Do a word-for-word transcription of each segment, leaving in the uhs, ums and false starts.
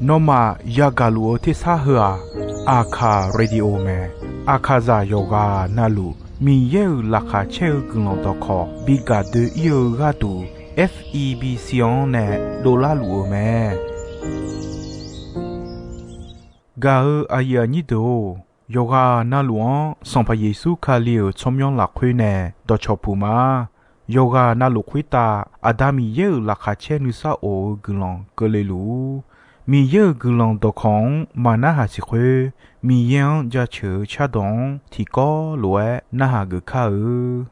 Nawmaf yagaq luf-eu tersar heu-aq, Aqkaq Radio mae. Aqkaqzaq yawqghaq navluf Miqyaer-euq laqkhaq caer-eu guiqlanq dawqkawq bi gaq doe-ir-eu gharduq, F E B C-anr nae dovlar luf-eu mae. Gaq-eu aqyuif aqnyir deuq-or, yawqghaq navluf-anr Sanqpaq Yeqsur Kali-euq tsawrmyanr lafkhoer nae dawqcawq puq ma. Yawqghaq navluf khoertav Aqda Miqyaer-euq laqkhaq caer nuisar of-eu guiqlanq keuvle luf-ur. Miqyaer-euq guiqlanq dawqkawq-anr maqnarhaq siq khoer, Miqyaer-anr jaceuq-eu cardawq-anr tiqkawv lof-aer narhaq geuf kar-eu.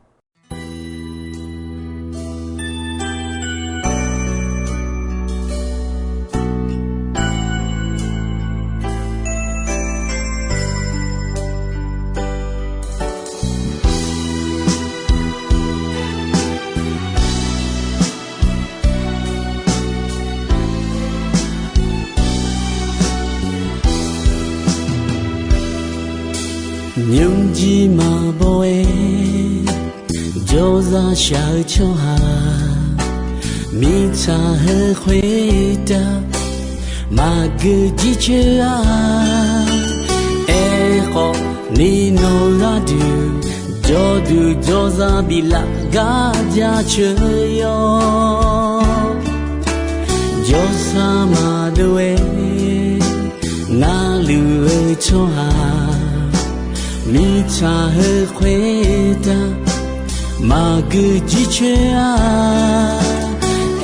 Nymrjir maqbaw-aer jawrzaq shaq-eu tsawrhaq, mirtsaq heu khoertav maqgeu jircoer-a. Aerkhawf, ni nawq gharduq jawrduq jawrzaq biflaf gar jaceuq yawr. Jawrsar maqdov-aer narluf-eu tsawrhaq, mirtsaq heu khoertav maqgeu jircoer-a.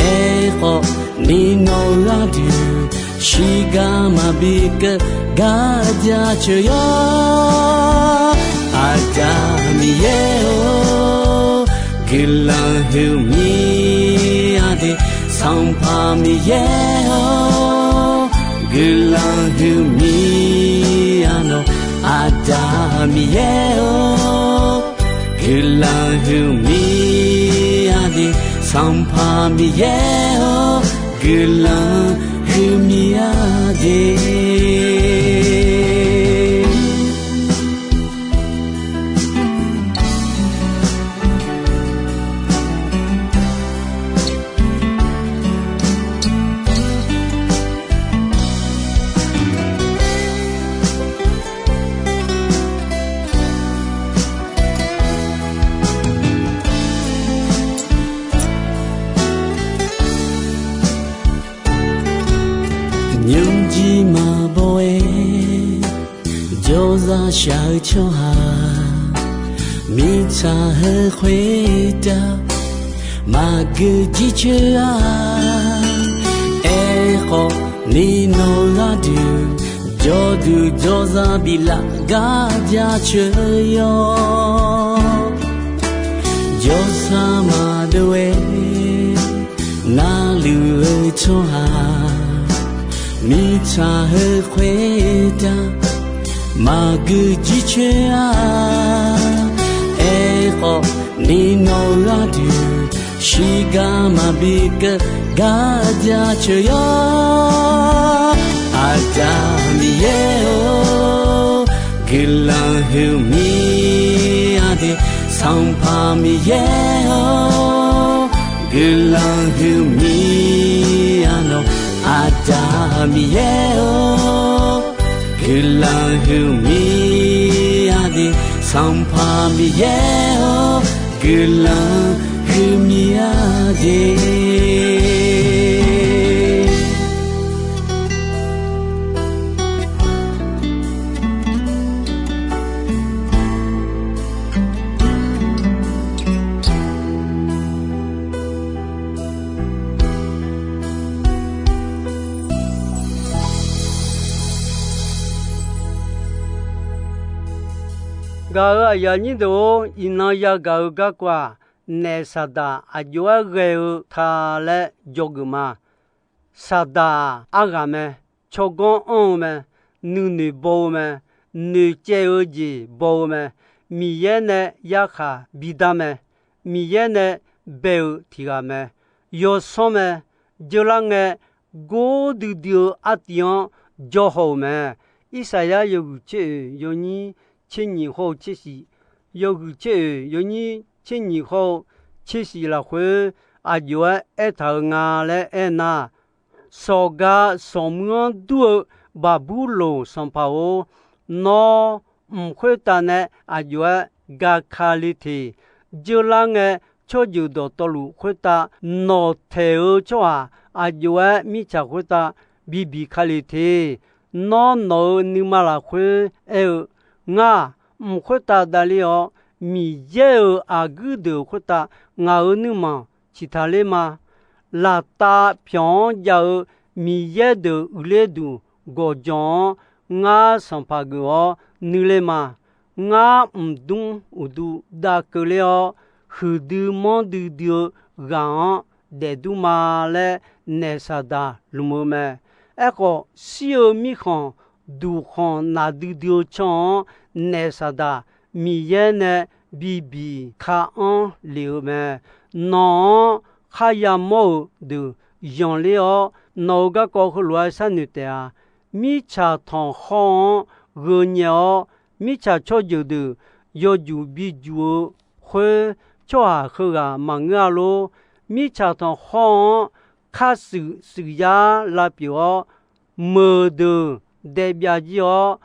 Aerkhawf, ni nawq gharduq shiqgar maqbi keuv gar jaceuq yawr. Aqda Miqyaer-or, guiqlanq huiqmir-a de. Sanqpaq Miqyaer-or, guiqlanq huiqmir-a nawq. Aqda Miqyaer-or, guiqlanq huiqmir-a de. Sanqpaq Miqyaer-or, guiqlanq huiqmir-a de. Nymrjir maqbaw-aer jawrzaq shaq-eu tsawrhaq, mirtsaq heu khoertav maqgeu jircoer-a. Aerkhawf, ni nawq gharduq jawrduq jawrzaq biflaf gar jaceuq yawr. Jawrsar maqdov-aer narluf-eu tsawrhaq, mirtsaq heu khoertav maqgeu jircoer-a. Aerkhawf, ni nawq gharduq shiqgar maqbi keuv gar jaceuq yawr. Aqda Miqyaer-or, guiqlanq huiqmir-a de. Sanqpaq Miqyaer-or, guiqlanq huiqmir-a nawq. Aqda Miqyaer-or, guiqlanq huiqmir-a de. Sanqpaq Miqyaer-or, guiqlanq huiqmir-a de. Gaq-euq aqyuif aqnyir deuq-or, iqnan yagaq-eu garkawv-aq, naef Saqdaq aqjox-aer ghae-eu ta laer dzawgeuf ma. Saqdaq-aq arghaq mae, tsawrganr anr-eu mae, nuinoeq baw-eu mae, noeqcaev-eu jeq baw-eu mae, Miqyaer nae yarkhaq bidar mae, Miqyaer nae bae-eu tiq ghaq mae, yawsanr mae, jeurlar ngae gordui dui-eu artiv-anr jawr haw-euq mae. Irsaqyar yawhuiq tser oeq yawnyir tser nyiq hawr-eu tser shif, yawhuiq tser oeq yawnyir tser nyiq hawr-eu tser shif lafkhoer aqjox-aer aertaq-euq nga laer aernar, Sawqga sawqmuir-anr dur-eu Baqburloq sanqpaq-or, nawr mq khoertav nae aqjox-aer gaka le teq. Jeurlar ngae, tsawrjeuq dawqtawvluf khoertav nawqtaeq-eu tsawrhaq aqjox-aer mirtsaq khoertav bibiq ka le teq. Nawr nawq-euq nuima lafkhoer aer-eu, Ngar, mq khoertav davler-awr, Miqyaer-euq aqguir deuq khoertav ngaq-euq nuirmanq ciqtaq ler ma. Laqtav pyawq-anr jav-eu Miqyaer deuq uiqler duq gawqjawq-anr ngar sanqpaq geuf-awr nuiler ma. Ngar mqdmr uqdu dav keuvler-awr, huiqdui manrdui dui-eu ghaq-anr daefdur ma laer, naef Saqdaq lmq-eu mae. Aerkhawf, shir-eu mirkhanq duqkhanq naqdui dui-eu can-anr, naef Saqdaq Miqyaer nae bibiq ka anr lef-eu mae. Nawq-anr kharya mawr-euq deuq yanqler-awr, nawq-euq garkawv heulof-aer sharnoeq taef-a. Mirtsaq tanqkhawr-anr gheu nyaef-awr, mirtsaq tsawrjeuq deuq yawjuq bijuq-eu khoer, tsawrhaq heughaq maqngeur-a lor. Mirtsaq tanqkhawr-anr kharshuif shuif yar lavpyeuf-awr, meuq deuq daebyav jir-awr,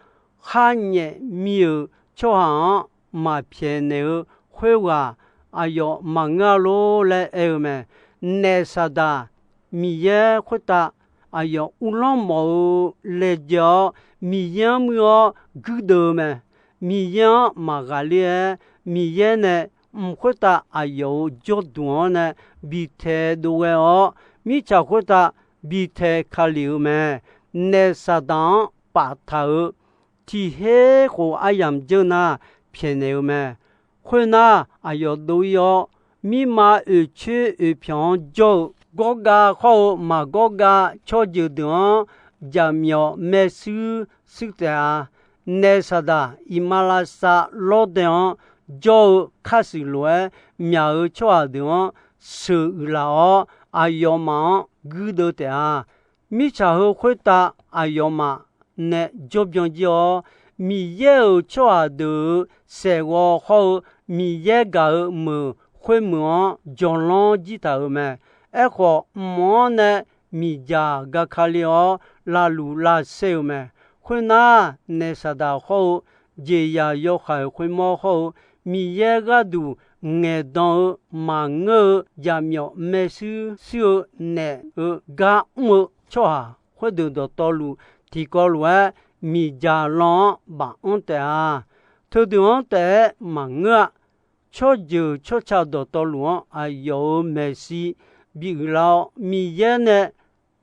kharnyaef mi-euq tsawrhaq-anr maqpyaeqnaeq-eu khoerghaq aqyawf maqngeur-a lor laer aer-eu mae. Naef Saqdaq Miqyaer khoertav aqyawf uvlanr mawf-eu laejae-awr, Miqyaer-anr muir-awr guirdeuv-eu mae. Miqyaer-anr maqghaqler-aer, Miqyaer nae mq khoertav aqyawf-euq jawrduq-anr nae bitaeq dovghae-awr, mirtsaq khoertav bitaeq kalef-eu mae. Naef Saqdaq-anr paftaq-euq tiq her khof aryamq jeur nar pyaeqnaeq-eu mae. Khoernar, aqyawf dov-ir-awr, mirma oeqcoer oeqpyanq-anr jawr-eu gawrgav khawr-eu maqgawrgav tsawrjeuq deuq-anr jaqmyawf maershuir shuir taef-a. Naef Saqdaq iqmalavshav lawrdae-anr jawr-eu kharshuif lof-aer myaq-euq tsawrhaq deuq-anr sheuq uiqlaf-awr, aqyawfmaf-anr guirdeuv taef-a. Mirtsaq heu khoertav aqyawfmaf nae jawrbyan jir-awr, Miqyaer-euq tsawrhaq deuq-euq saeqghawv hawr-eu Miqyaer gaq-euq meuq khoermeuq-anr jawrlanr jir taq-euq mae. Aerkhawf, mq-anr nae miqdzaq gaka le-awr lavluf lavsaer-eu mae. Khoernar, naef Saqdaq hawr-eu jeqzaq yawhaiq khoermawr hawr-eu Miqyaer gharduq ngaeqdan-eu maqngeur-eu jaqmyawf maershuir shuir-eu naef-eu gar mr-eu tsawrhaq khoerdeuq dawqtawvluf tiqkawv lof-aer miqdzaq lan-anr baf-anr taef-a. Teudeuq-anr taef-aer maqngeur-a. Tsawrjeuq tsawrca dawqtawvluf-anr aqyawf-euq maeqshi bi uiqlar-awr, Miqyaer nae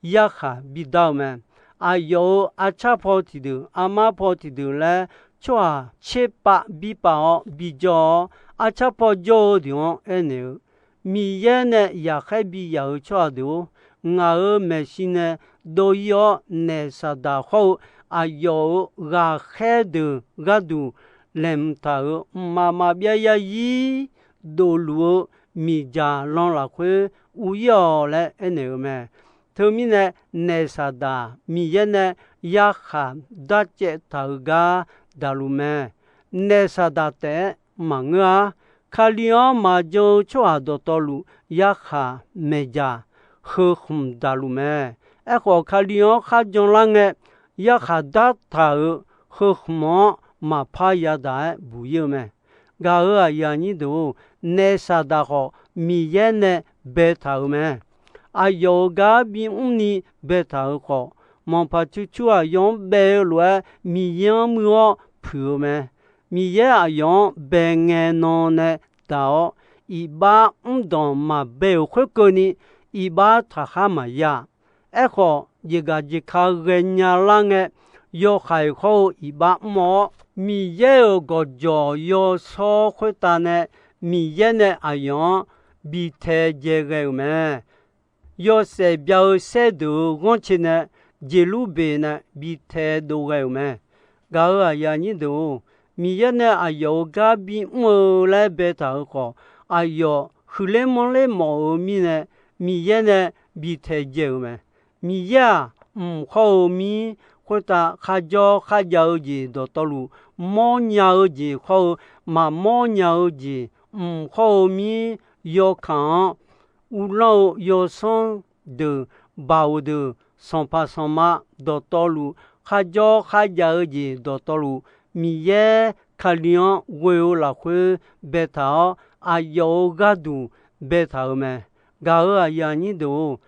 yarkhaq bidar-eu mae. Aqyawf-euq arcar paw tiqdeuq, armar paw tiqdeuq laer tsawrhaq tserpav bipav-awr bijawr-awr, arcar paw jawr-eu deuq-anr aernaeq-eu, Miqyaer nae yaqkhaer biyaf-euq tsawrhaq deuq-or, ngaq-euq maeqshi nae dov-ir-awr, naef Saqdaq hawr-eu aqyawf-euq ghaqkhaer deuq gharduq laeqhmq taq-euq mqmaq maqbyav yarzir dofluf-eu miqdzaq lan lafkhoer ur-ir-awq laer aernaeq-eu mae. Teumirnae, naef Saqdaq Miqyaer nae yarkhaq darcaev taq-euq gar daqluf mae. Naef Saqdaq taef-aer maqngeur-ar. Kali-anr maqjan-eu tsawrhaq dawqtawvluf yarkhaq maeqdzaq heu khmq daqluf mae. Aerkhawf, Kali-anr kharjan lar ngae, yarkhaq dartaq-euq heu khmq-anr maqpar yadaq-aer buq-ir-eu mae. Gaq-euq aqyuif aqnyir deuq-or, naef Saqdaq khawf Miqyaer nae baetaq-euq mae. Aqyawf-euq gar bimr ni baetaq-euq khawf, manqpaq cucur aqyawf-anr bae-eu lof-aer Miqyaer-anr muir-awr puiq-eu mae. Miqyaer aqyawf-anr bae ngae nan nae daq-awr, iqbax mrdanq maqbae-euq khoerkeuvni, iqbax taqkhar maqya. Aerkhawf, jeqgaq jeqka ghaenya lar ngae, yawhaiq hawr-eu iqbax mr-awr, Miqyaer-euq gawqjawq yawshawr khoertav nae Miqyaer nae aqyawf-anr bi taedzae ghae-euq mae. Yawshaef bya-eu saer deuq-euq ghanrcae nae Jeqlurbeq nae bi taedov ghae-euq mae. Gaq-euq aqyuif aqnyir deuq-or, Miqyaer nae aqyawf-euq gar bimr-eu laer baetaq-euq khawf, aqyawf huiqler manrler mawf-eu mirnae, Miqyaer nae bi taedzae-euq mae. Miqyaer-aq, mq hawr-eu mir khoertav kharjawr kharjav-eu jeq dawqtawvluf, mawrnya-eu jeq hawr-eu maqmawr nya-eu jeq, mq hawr-eu mir yawkaq-anr uvlanr-eu yawsanr deuq, baoq deuq, sanqpaq sanqma dawqtawvluf, kharjawr kharjav-eu jeq dawqtawvluf, Miqyaer Kali-anr ghoe-eu lafkhoer baetaq-awr, aqyawf-euq gharduq baetaq-euq mae. Gaq-euq aqyuif aqnyir deuq-or,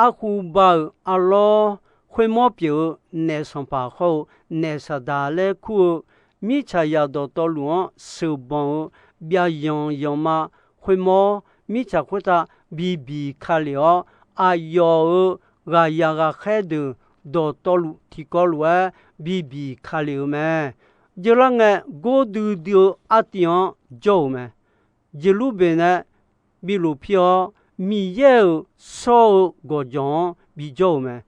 arhu ba-euq arlawr, khoermawr pyeuf-eu naef sanqpaq hawr-eu naef saqdaq laer kur-eu mirtsaqzaq dawqtawvluf-anr sheuqbanq-eu byav yanq yanqma khoermawr, mirtsaq khoertav bibiq ka lef-awr, aqyawf-euq ghaqyaq ghaqkhaer deuq dawqtawvluf tiqkawv lof-aer bibiq ka lef-eu mae. Jeurlar ngae, gordui dui-eu artiv-anr jawr-euq mae. Jeqlurbeq nae bi lofpir-awr, Miqyaer-euq shawr-eu gawqjawq-anr bijawr-euq mae.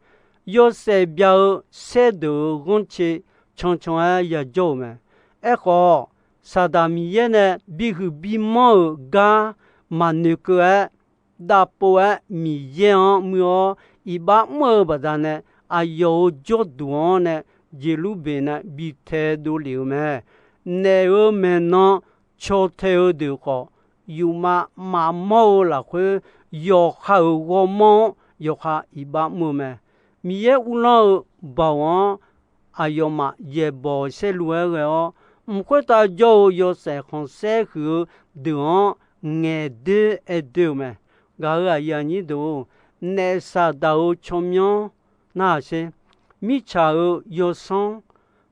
Yawshaef bya-eu saerdeuq-euq ghanrcae cancan-aer yajawr-euq mae. Aerkhawf, Saqdaq Miqyaer nae bihuiq bimanr-euq gar maqnoeqkeuv-aer, davpov-aer Miqyaer-anr muir-awr iqbax mr-eu baqdanae, aqyawf-euq jawrduq-anr nae Jeqlurbeq nae bi taedov lef-eu mae. Naef-euq maeqnan caw tae-eu deuq khawf, yufmav maqmawr-eu lafkhoer, yawqha-euq ghawrmawr-anr yawqha iqbax mr-eu mae. Miqyaer uvlanr-eu baoq-anr aqyawfmaf yaeqbawq saerlu-aer ghae-awr, mq khoertav jawr-eu yawshaef khanqsaer huiq-eu deuq-anr ngaeqdoer aer doer-eu mae. Gaq-euq aqyuif aqnyir deuq-or, naef Saqdaq-euq tsawrmyanr narhaq sher. Mirtsaq-euq yawsanr,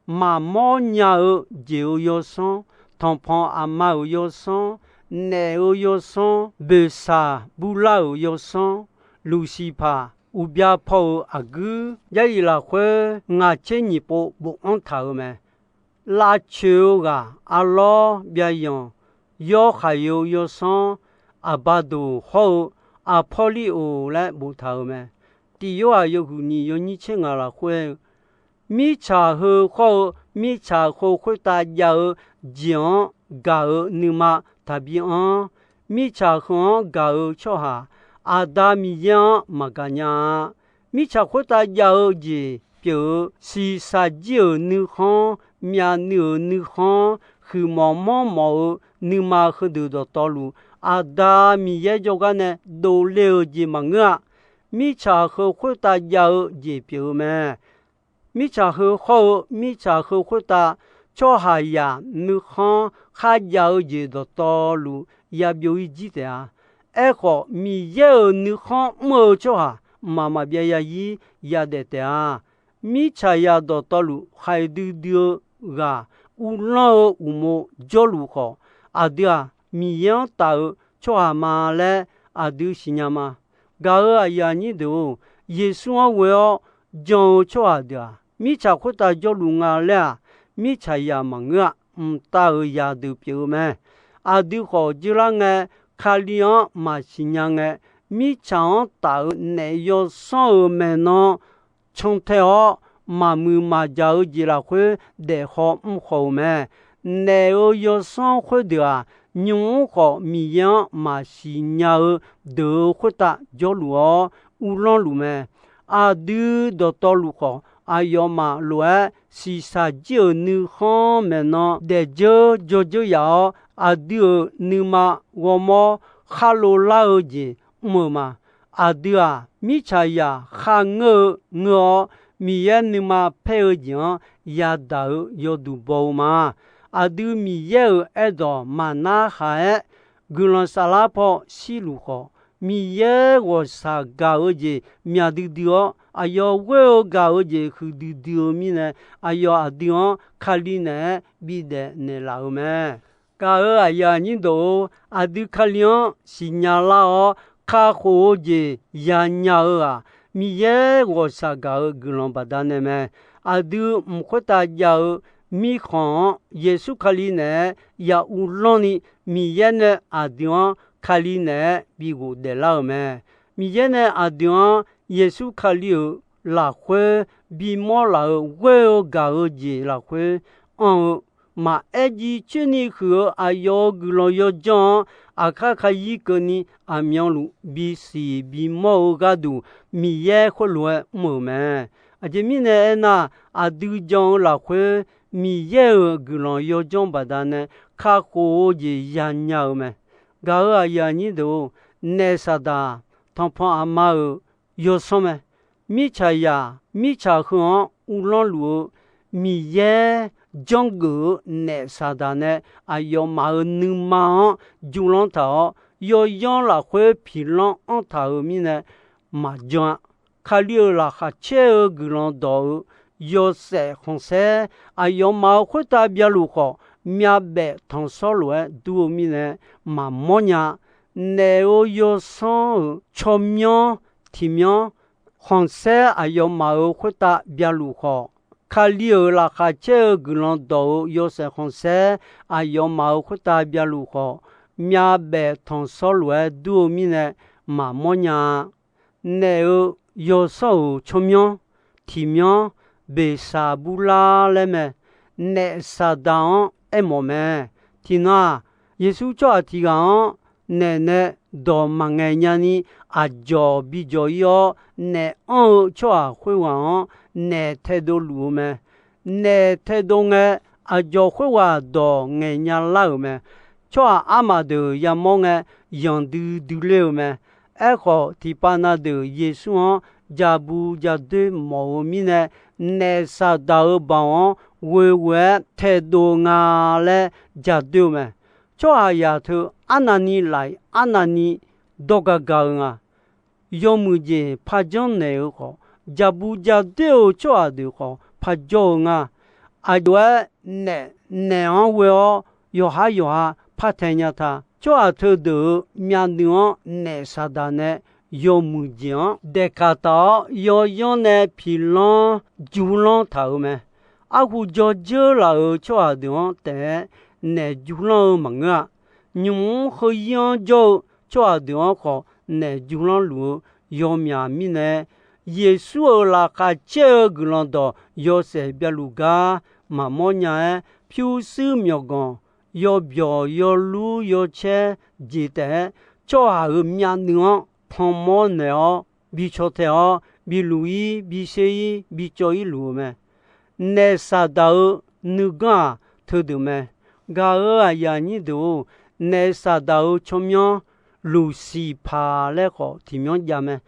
maqmawr nya-eu jeq-euq yawsanr, tanqpanq aqma-euq yawsanr, naef-euq yawsanr, boeqshaq burlar-euq yawsanr, Luqsiqpaq, uqbya paw-euq aqguir, Jarlif lafkhoer ngaq tser nyiq pov bofanr taq-euq mae. Lavcoeq-eu ghaq arlawr byav yanq, yawr khaq-eu yawsanr, aqbadoq hawr-eu Aqpawrliroq laer boftaq-euq mae. Tiq Yorhaq yawhuiq nyiq yawnyir tser ngaq lafkhoer-eu, mirtsaq heu hawr-eu mirtsaq heu khoertav jav-eu jeq-anr gaq-euq nuima taqbi anr. Mirtsaq heu-anr gaq-eu tsawrhaq Aqda Miqyaer-anr maqgaq nya-a. Mirtsaq khoertav jav-eu jeq pyeuf-eu shiqshaq jir-euq nuikhanr, myavnuiv-euq nuikhanr, huiqmawf manrmawf-eu nuima heudeuq dawqtawvluf, Aqda Miqyaer jawrgar nae dovler-eu jeq maqngeur-a. Mirtsaq heu khoertav jav-eu jeq pyeuf-eu mae. Mirtsaq heu hawr-eu mirtsaq heu khoertav tsawrhaqzaq nuikhanr kharjav-eu jeq dawqtawvluf yabyov-ir jir taef-a. Aerkhawf, Miqyaer-euq nuikhanr mr-eu tsawrhaq mqmaq maqbyav yazir yadaef taef-a. Mirtsaqzaq dawqtawvluf khaqdui dui-eu ghaq uvlanr-eu uqmov jawrluf khawf, aqdui-aq, Miqyaer-anr taf-eu tsawrhaq ma laer aqdui siqnya ma. Gaq-euq aqyuif aqnyir deuq-or, Yeqsur-anr ghoe-awr jan-eu tsawrhaq deuq-aq, mirtsaq khoertav jawrluf nga laer-aq, mirtsaqzaq maqngeur-a. Mqtav-euq zaqdeuq pyeuf-eu mae. Aqdui khawf jeurlar ngae, Kali-anr maqsiq nya ngae, mirtsaq-anr taf-eu naef yawsanr-euq maeqnan cantae-awr, maqmuiq maqjaq-eu jeq lafkhoer daefhaw mrkhawf-euq mae. Naef-euq yawsanr khoerdeuq-aq, nymq-mr khawf Miqyaer-anr maqsiq nya-eu deuq-euq khoertav jawrluf-awr uvlanr luf mae. Aqdui dawqtawvluf khawf, aqyawfmaf lof-aer shiqshaq jir-euq nuikhanr maeqnan daefdzeur dzawdzeur yaf-awr, aqdui-euq nuima ghawrmawr khar lo lar-eu jeq mr-eu ma. Aqdui-aq, mirtsaqzaq kharngeur-eu ngeur-awr, Miqyaer nuima paer-eu jeq-anr yadaq-eu yawduq baw-eu ma. Aqdui Miqyaer-euq aerdawq maqnar haq-aer, guiqlanq saflar paw shirluf khawf, Miqyaer ghawqshaq gaq-eu jeq myaq duidui-awr, aqyawf ghoer-eu gaq-eu jeq huiqdui dui-eu mirnae, aqyawf aqdui-anr Kali naeq-aer bidaef naeqlaf-eu mae. Gaq-euq aqyuif aqnyir deuq-or, aqdui Kali-anr siqnya lar-awr, kakhof-eu jeq yanya-eu-aq, Miqyaer ghawqshaq gaq-eu guiqlanq baqdanae mae. Aqdui mq khoertav jav-eu mirkhanq-anr Yeqsur Kali naeq-aer ya uvlanr ni, Miqyaer nae aqdui-anr Kali naeq-aer bi ghofdaef lar-euq mae. Miqyaer nae aqdui-anr Yeqsur Kali-euq lafkhoer bimawr laf-euq ghoer-eu gaq-eu jeq lafkhoer anr-eu, maqaer jiv coer ni huiq-eu aqyawf-euq guiqlanq yawdzanr-anr aqkar kazir keuvni aqmyanluf bisiq bimawr-eu gharduq Miqyaer khoerlof-aer mr-euq mae. Aqjeq mirnae aernar, aqdui jan-eu lafkhoer Miqyaer-euq guiqlanq yawdzanr baqdanae kakhof-eu jeq yanya-eu mae. Gaq-euq aqyuif aqnyir deuq-or, naef Saqdaq, tanqpanq aqma-euq yawsanr mae. mirtsaqzaq mirtsaq heu-anr uvlanr luf-eu Miqyaer janrgeuf-eu naef Saqdaq nae aqyawfmaf-euq nuima-anr jmrlanr taq-awr, yawyanr lafkhoer piqlanr anr taq-euq mirnae maqjan-a. Kali-euq laqkhaq caer-eu guiqlanq dawq-euq yawshaef khanqsaer aqyawfmaf-euq khoertav byaluf khawf, myavbaef tanqshawr lof-aer dur-eu mirnae maqmawr nya. Naef-euq yawsanr-euq tsawrmyanr tiqmyanr khanqsaer aqyawfmaf-euq khoertav byaluf khawf, Kali-euq laqkhaq caer-eu guiqlanq dawq-euq yawshaef khanqsaer aqyawfmaf-euq khoertav byaluf khawf, myavbaef tanqshawr lof-aer dur-eu mirnae maqmawr nya-a. Naef-euq yawsanr-euq tsawrmyanr tiqmyanr Beqsaqburlar laer mae. Naef Saqdaq-anr aermawf mae. Tiqnan-aq, Yeqsur tsawrhaq tiq ghaq-anr naef nae dawq maqngaeq nyani aqjawq bijawq-ir-awr, naef anr-eu tsawrhaq khoerghaq-anr naef taedov luf-eu mae. Naef taedov ngae, aqjawq khoerghaq dawq ngaeq nya lar-euq mae. Tsawrhaq armaf deuq yamawr ngae, yanqdui dui ler-eu mae. Aerkhawf, tiqpav na deuq Yeqsur-anr ja bu ja doer mawf-eu mirnae, naef Saqdaq-euq baoq-anr ghoeghoe-aer taedov nga laer ja doer-eu mae. Tsawrhaqzaq teu arnavni laf-iq arnavni dawr gagaq-eu nga. Yawmuiq jeq par janr naeq-eu khawf, ja bu ja doer-eu tsawrhaq deuq khawf par jawr-eu nga. Aqjox-aer naef, naef-anr ghoe-awr yawqhar yawqha par tae nya ta. Tsawrhaq teudeuq-euq myavnuiv-anr naef Saqdaq nae yawmuiq jeq-anr daeqkaq taq-awr, yawyanr nae piqlanr jmrlanr taq-euq mae. Arhu dzawrdzeur laf-euq tsawrhaq deuq-anr taef-aer naef jmrlanr-eu maqngeur-a. Nymq-mr heu-ir-anr jawr-eu tsawrhaq deuq-anr khawf naef jmrlanr luf-eu yawmyaq mirnae, Yeqsur-euq laqkhaq caer-eu guiqlanq dawq yawshaef byav luf gar maqmawr nya-aer, pyurshuir myawqganq yawbyawq yawlur yawcaer jeq taef-aer, tsawrhaq-euq myavnuiv-anr panmawr naeq-awr, bi caw tae-awr, bi luf-ir, bi sher-ir, bi cawv-ir luf-eu mae. Naef Saqdaq-euq nuiganr-aq teudeuq mae. Gaq-euq aqyuif aqnyir deuq-or, naef Saqdaq-euq tsawrmyanr Luqsiqpaq laer khawf tiqmyanr jav mae.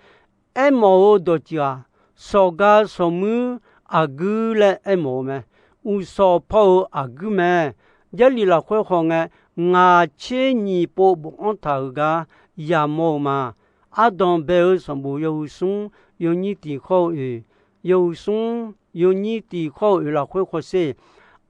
Aermawf-eu dawqtsuif-aq, sawqga sawqmuir aqguir laer aermawf-eu mae. Uqshawq paw-eu aqguir mae. Jarlif lafkhoer khawf ngae, ngaq tser nyiq pov bofanr taq-euq gar yamawr-eu ma. Ardanq bae-eu sanqbof yawhuiq smr yawnyir tiq khawr-eu oeq, yawhuiq smr yawnyir tiq khawr-eu oeq lafkhoer khawsher,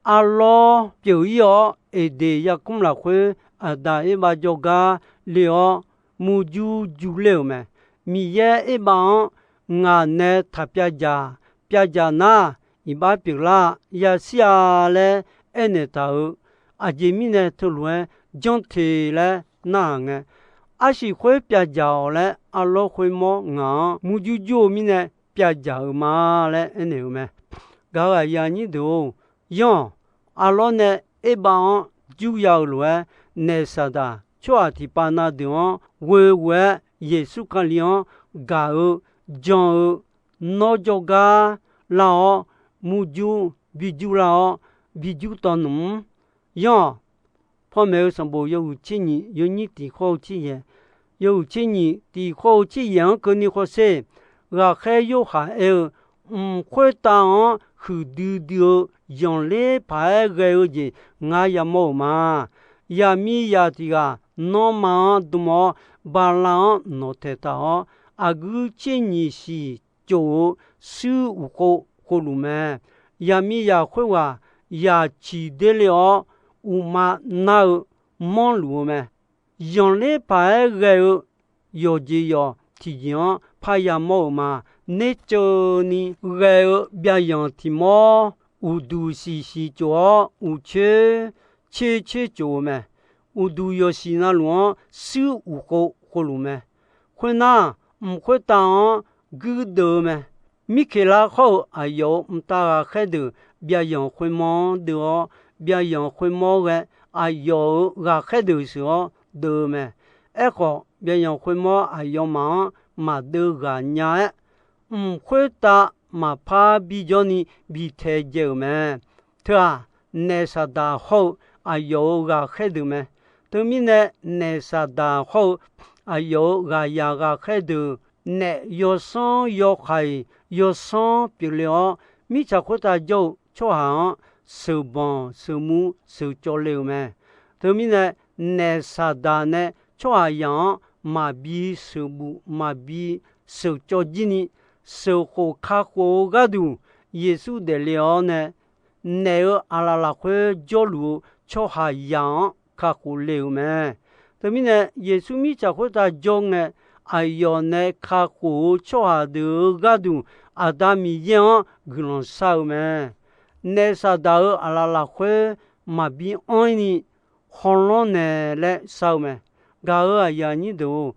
arlawr pyeuf-ir-awr, Eqdeq yarkmr lafkhoer Aqdaq Erbav jawrgar le-awr, murjur jur ler-euq mae. Miqyaer Erbav-anr ngaq nae taq pyavdzaq, pyavdzaq nar, iqbax pyeuflar yashir-a laer aernaeq taq-euq. Aqjeq mirnae teulof-aer janr te laer narhaq ngae, arsiq khoer pyavdzaq-awq laer arlawr khoermawr ngaq-anr murjur jur-eu mirnae pyavdzaq-euq ma laer aernaeq-euq mae. Gaq-euq aqyuif aqnyir deuq-or, yanr-awq, arlawr nae Erbav-anr jur ya-eu lof-aer, naef Saqdaq tsawrhaq tiqpav na deuq-anr ghoeghoe-aer Yeqsur Kali-anr gaq-eu jan-eu nawr jawrgar lar-awr, murjur bijur lar-awr, bijur tawv nmq-mr. Yanr-awq, panmaeq-eu sanqbof yawhuiq tser nyiq yawnyir tiq khawr-eu tser yaeq, yawhuiq tser nyiq tiq khawr-eu tser yaeq-anr keuvni khawsher, ghaqkhaer Yorhaq aer-eu, mq khoertav-anr huiqdui dui-eu zanqler paq-aer ghae-eu jeq ngar yamawr-euq ma. Yaqmiqzaq tiq ghaq nanrma-anr dm-awr, bala-anr nawqtaeq taq-awr, aqguir tser nyiq siq cof-eu shuir uqkhov khovluf mae. Yaqmiqzaq khoerghaq yaq ciq der le-awr, uqma nar-eu manrluf-eu mae. Zanqler paq-aer ghae-eu yawqjeq yawq tiqjeq-anr par yamawr-euq ma. Nerceuvni ghae-eu byavyanq tiq mawr uqduq siqsiq cof-awr, uqcoer coer coer cof-eu mae. Uqduq yawqsiq navluf-anr shuir uqkhov khovluf mae. Khoernar, mq khoertav-anr guirdeuv-eu mae. Mirkeqlar khawr-eu aqyawf-euq mqtav ghaqkhaer deuq byavyanq khoermawr-anr deuv-awr, byavyanq khoermawr ghae aqyawf-euq ghaqkhaer deuq sheuq-awr deuv-eu mae. Aerkhawf, byavyanq khoermawr aqyawfmaf-anr maqdeuv ghaq nya-aer, mq khoertav maqpar bijawrni bi taedzae-euq mae. Teu-aq, naef Saqdaq hawr-eu aqyawf-euq ghaqkhaer deuq mae. Teumirnae, naef Saqdaq hawr-eu aqyawf-euq ghaqyaq ghaqkhaer deuq naef yawsanr yawkaq-iq yawsanr pyeufle-awr, mirtsaq khoertav jawr-eu tsawrhaq-anr sheuqbanq sheuqmur sheuqcawv le-euq mae. Teumirnae, naef Saqdaq nae tsawrhaqzaq-anr maqbi sheuqbuf maqbi sheuqcawv jir ni, sheuqkhof kakhof-eu gharduq Yeqsur daefle-awr nae, naef-euq aqlaf lafkhoer jawrluf-eu tsawrhaqzaq-anr kakhof le-euq mae. Teumirnae, Yeqsur mirtsaq khoertav jawr ngae, aqyawf nae kakhof-eu tsawrhaq deuq-euq gharduq Aqda Miqyaer-anr guiqlanq shar-eu mae. Naef Saqdaq-euq aqlaf lafkhoer maqbi anr-ir ni hawlanr nae laer shar-eu mae. Gaq-euq aqyuif aqnyir deuq-or,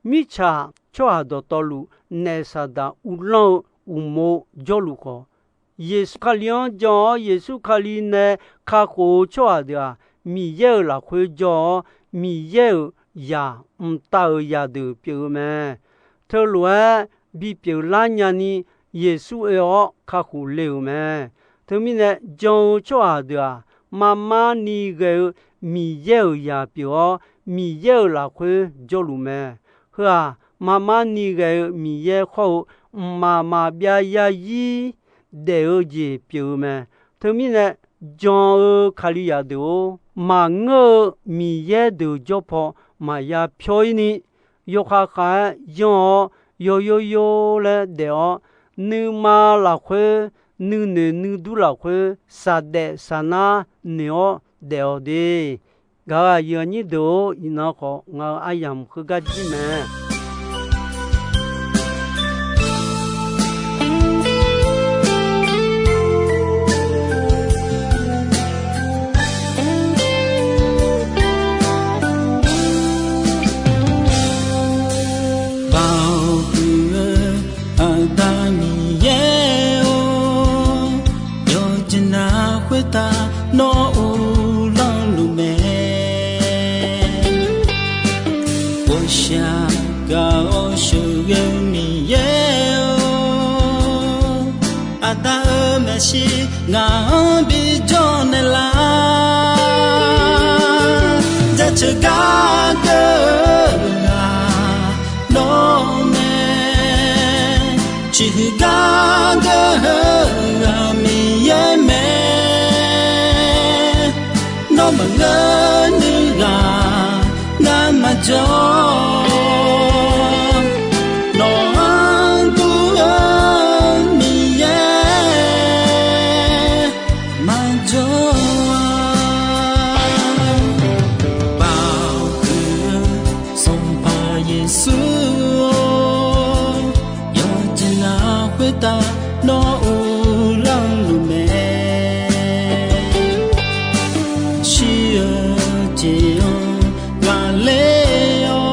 mirtsaq tsawrhaq dawqtawvluf naef Saqdaq uvlanr-eu uqmov jawrluf khawf, Yeqsur Kali-anr jan-awr, Yeqsur Kali nae kakhof-eu tsawrhaq deuq-aq, Miqyaer-euq lafkhoer jawr-awr, Miqyaer-euq zaq mqtav-euq zaqdeuq pyeuf-eu mae. Teulof-aer bipyeuf lar nyani Yeqsur oe-awr kakhof le-euq mae. Teumirnae, jan-eu tsawrhaq deuq-aq, marmar ni ghae-eu Miqyaer-euq zaq pyeuf-awr, Miqyaer-euq lafkhoer jawrluf mae. Heu-aq, marmar ni ghae-eu Miqyaer khawr-eu mqmaq maqbyav zarzir daef-eu jeq pyeuf-eu mae. Teumirnae, jan-eu Kalizaq deuq-or, maqngeur-eu Miqyaer deuq jawr paw maqya pyawr-ir ni, yawkhav khav-aer yanr-awr, yawyor yor laer daef-awr, nuima lafkhoer, nuinoeq nuidur lafkhoer, saqdaef saqnar noeq-awr daef-awq de. Gaq-euq aqyuif aqnyir deuq-or, iqnan khawf ngaq-euq aryamq heugar jir mae. Baoq huiq-eu Aqda Miqyaer-or, yawqjeq navluf khoertav nawr uvlanr luf mae. Ghawqshaq gaq-awr sheuqghae-eu Miqyaer-or, Aqda-euq maeqshi ngaq-anr bijawr naeqlaf. Jaceuq gar geur-eu ghaq nawr mae, ciqhuiq gar geur-eu ghaq Miqyaer mae. Nawr maqngeur nuighaq ngar maqjawr, nawq-anr dur-eu Miqyaer maqjawr-a. Baoq huiq-eu Sanqpaq Yeqsur-or, yawqjeq navluf khoertav nawr uvlanr luf mae. Shir-eu jeq-anr ghaqler-awr,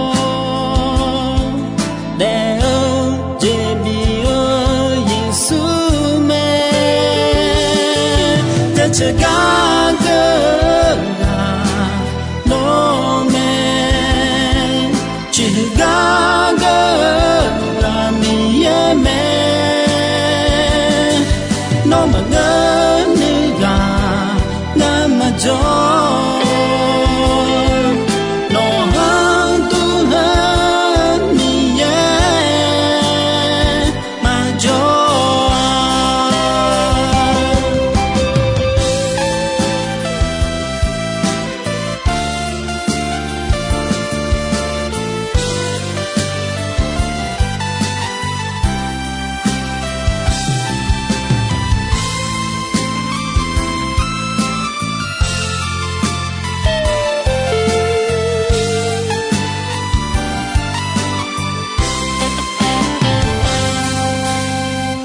daef-eu jeq bif-eu Yeqsur mae. Jaceuq gar geur-eu ghaq nawr mae, ciqhuiq gar geur-eu ghaq Miqyaer mae. Nawr maqngeur nuighaq ngar maqjawr, nawq-anr dur-eu Miqyaer maqjawr-a.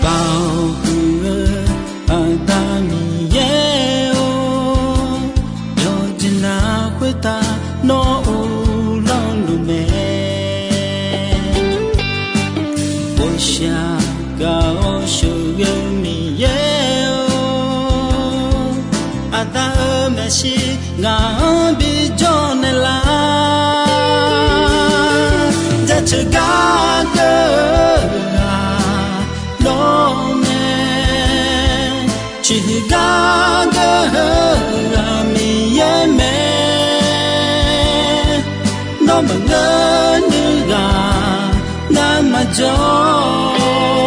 Baoq huiq-eu Aqda Miqyaer-or, yawqjeq navluf khoertav nawr uvlanr luf mae. Ghawqshaq gaq-awr sheuqghae-eu Miqyaer-or, Aqda-euq maeqshi ngaq-anr bijawr naeqlaf. Jaceuq gar geur-eu ghaq nawr mae, ciqhuiq gar geur-eu ghaq Miqyaer mae. Nawr maqngeur nuighaq ngar ma jawr,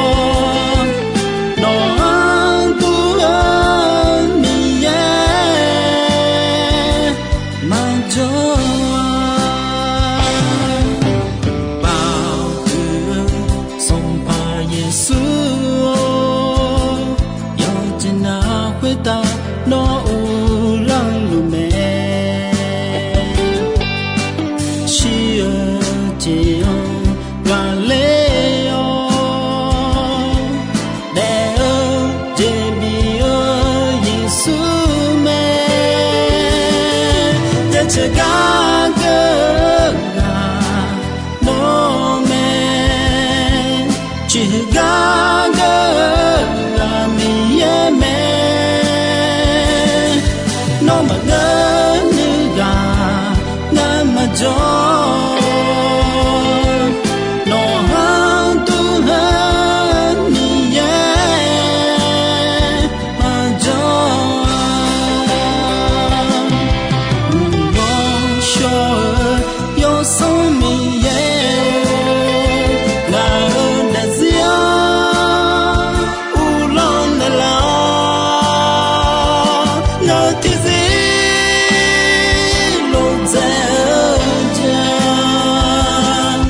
nawq-anr dur-eu Miqyaer maqjawr-a. Baoq-eu Sanqpaq Yeqsur-or, yawqjeq nav khoertav nawr uvlanr luf mae. Shir-eu jeq-anr ghaqler-awr, daef-eu jeq bif-eu Yeqsur mae. Jaceuq gar geur-eu ghaq nawr mae. Ciqhuiq gar geur-eu ghaq Miqyaer mae. Nawr maqngeur nuiv ghaq ngar maqjawr. Nawq-anr dur-eu Miqyaer maqjawr-a. Uqghanr shawr-eu Yawsanr Miqyaer-or, ngaq-euq daefzir-anr uvlanr naeqlaf-awr, ngaq-euq tiqzir lof dzaeq-eu jeq-aq,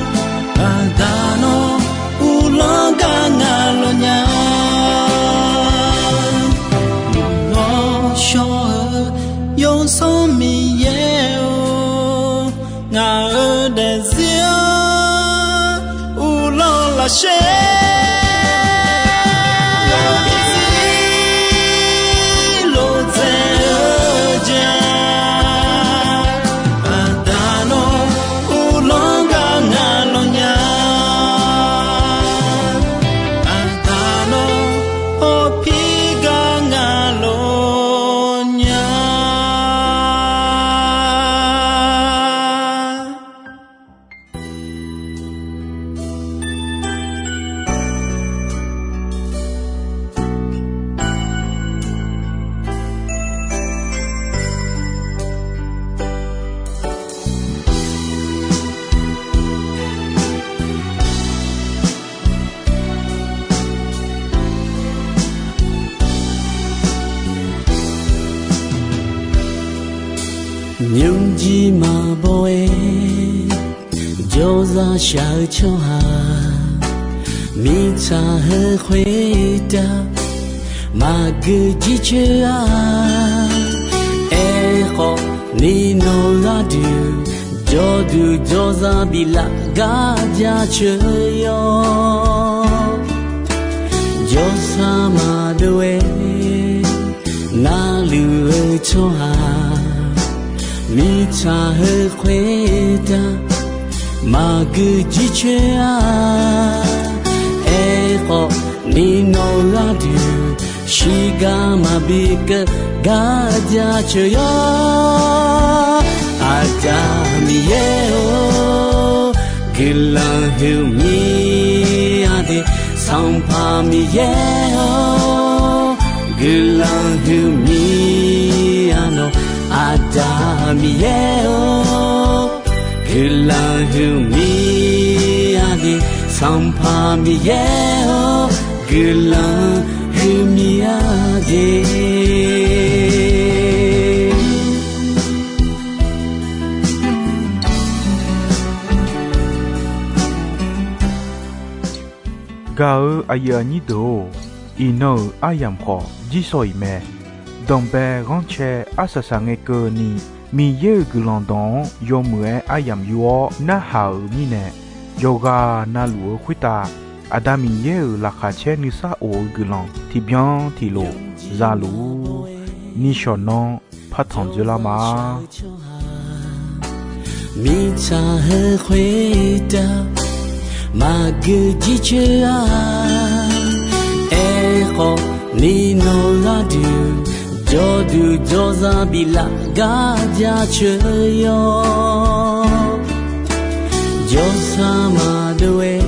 Aqda nawr uvlanr gar ngaq lawq nya. Uqghanr shawr-eu Yawsanr Miqyaer-or, ngaq-euq daefzir-anr uvlanr lafshaer. Ngaq-euq tiqzir lof dzaeq-eu jeq-aq, Aqda nawr uvlanr gar ngaq lawq nya. Aqda nawr hawpir gar ngaq lawq nya. Nymrjir maqbaw-aer jawrzaq shaq-eu tsawrhaq, mirtsaq heu khoertav maqgeu jircoer-a. Aerkhawf, ni nawq gharduq jawrduq jawrzaq biflaf gar jaceuq yawr. Jawrsar maqdov-aer narluf-eu tsawrhaq, mirtsaq heu khoertav maqgeu jircoer-a. Aerkhawf, ni nawq gharduq shirgar maqbi keuv gar jaceuq yawr. Aqda Miqyaer-or, guiqlanq huiqmir-a de. Sanqpaq Miqyaer-or, guiqlanq huiqmir-a nawq. Aqda Miqyaer-or, guiqlanq huiqmir-a de. Sanqpaq Miqyaer-or, guiqlanq huiqmir-a de. Gaq-eu aqyuif aqnyir deuq-or, iqnan-euq aryamq khawf jirsawq iq mae. Danqbae ghanrcae arsaq saq ngae keuvni, Miqyaer-euq guiqlanq dawq-anr yawmuiq-aer aryamq yur-awr narhaq-euq mirnae, yawqghaq navluf-eu khoertav Aqda Miqyaer-euq laqkhaq caer nuisar of-eu guiqlanq tiqbyan tiqlof zaluf-ur. Nishawq nanr partanq dzoerlar ma. Mirtsaq heu khoertav maqgeu jircoer-a. Aerkhawf, ni nawq gharduq jawrduq jawrzaq biflaf gar jaceuq yawr. Jawrsar maqdov-aer